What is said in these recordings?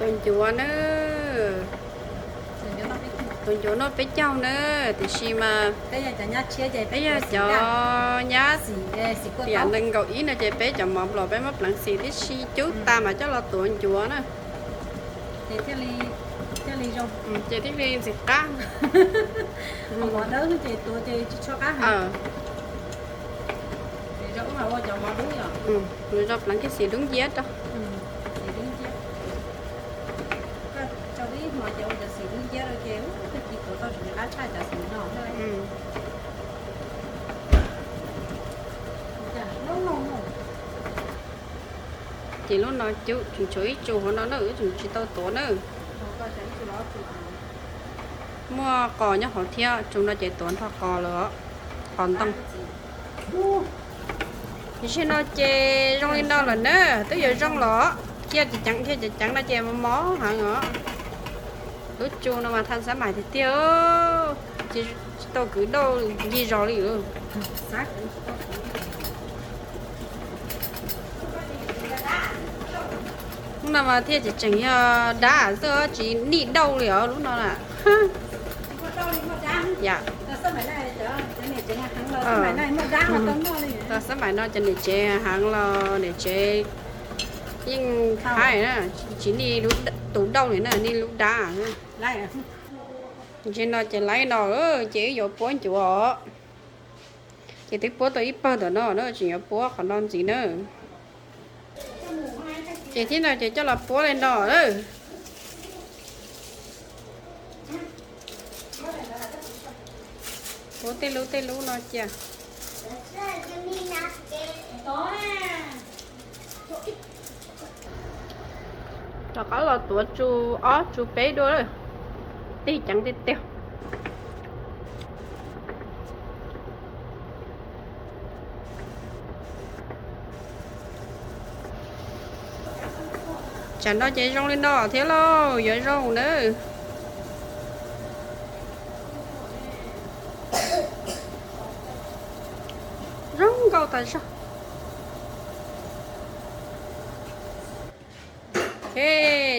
Tus ncuav na, tus ncuav noj peb caug na, tiam sis mas peb yog cov nyab tiam nees nkaum ib no ces peb cov mov nplaum peb muab pleev xim tib si cub tas mas coj los tuav ncuav na. Ces thiaj li ntxim qab. Zoo pleev kiag xim dub nciab rau. Ces lub no cub tseem tshuav ib tsu hauv no na, wb tseem tsis tau tuav na. Muaj qos nyob hauv thiab, tsu no ces tuav ntog qos lawm, qos ntoo. Tam sim no ces zoo li no lawm na, twb yuav zoo los thiaj ceev thiaj ceev no ces mob heev os. Lub tsu no mas thaj xab mais tiag tiag, tsis tau kwv dauj ncig zos li lawm. Lub no mas thiaj tseem tseem yog dab xwb, tsis nij dauj li os lub no na. Xab mais no cov niam tsev heev los niam tsev yeej haib na, tsis nij tus dauj li na, nij lub dab. Ntsis no ces laib no, ces wb yuav puab ncuav os. Ces twb puab tau ib pawg ntawm no na, tseem yuav puab qhov no ntxiv na. Ces thiab no ces coj los puab li no na. Puab tej lub tej lub no cia. Rov qab los tuav tsu ob tsu peb dua, tig ceev tiag tiag. Tsam no ces zoo li no thiab lauj, yuav zoo nawb. Zoo nkauj tas zog.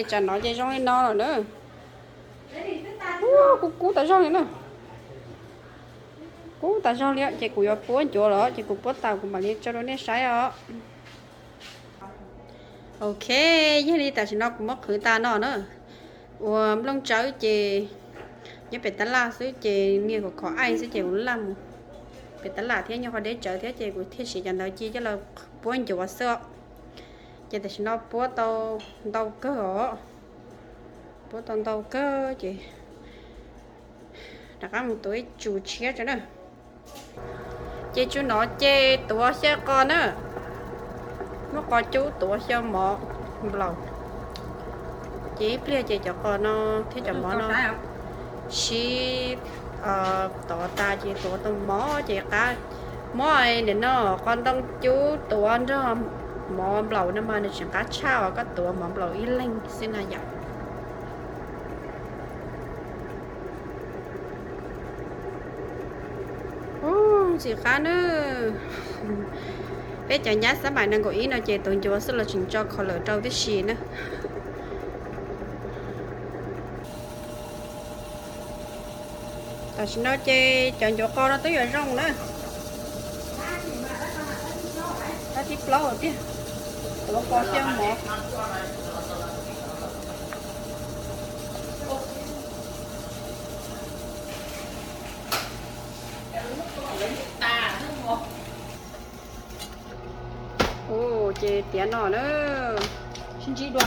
Tsam no ces zoo li no lawm na. Kub kub tas zog li na. Kub tas zog li ces kuv yuav puab ncuav los ces kuv puab tas kuv mam li tso rau nej saib os. Ok, yog li tam sim no kuv muab qhwv tas no na. Ua nplooj tsawb ces nyob pem tab laj xwb ces niag khov khov aij xwb ces kuv laj mus pem tab laj thiab nyob qhov deb tsawv thiab ces kuv thiaj siv cov ntawd cia coj los puab ncuav xwb os. Ces tam sim no puab tau ntau kawg os. Puab tau ntau kawg ces rov qab mus tuav ib tsu tshiab tso na. Ces tsu no ces tuav xyaw qos na. Muab qos cub tuav xyaw mov nplaum. Ces ib pliag ces cov qos no thiab cov mov no sib tov tas ces tuav tau mov ces qab. Muab nim no qos ntoo cub tuav nrog mov nplaum no mas nws tseem qab tshaj uas koj tuav mov nplaum ib leeg xwb na yom. Ub, ntxim qab na. Peb cov nyab xab mais nees nkaum ib no ces tuav ncuav xwb los tseem tso kho lawm rau tib si na. Tam sim no ces cov ncuav qos no twb yuav zoo na. Tab tib plaub tiag. Tuav qos xyaw mov. Ub, ces tiav no na. Sib ntsib dua.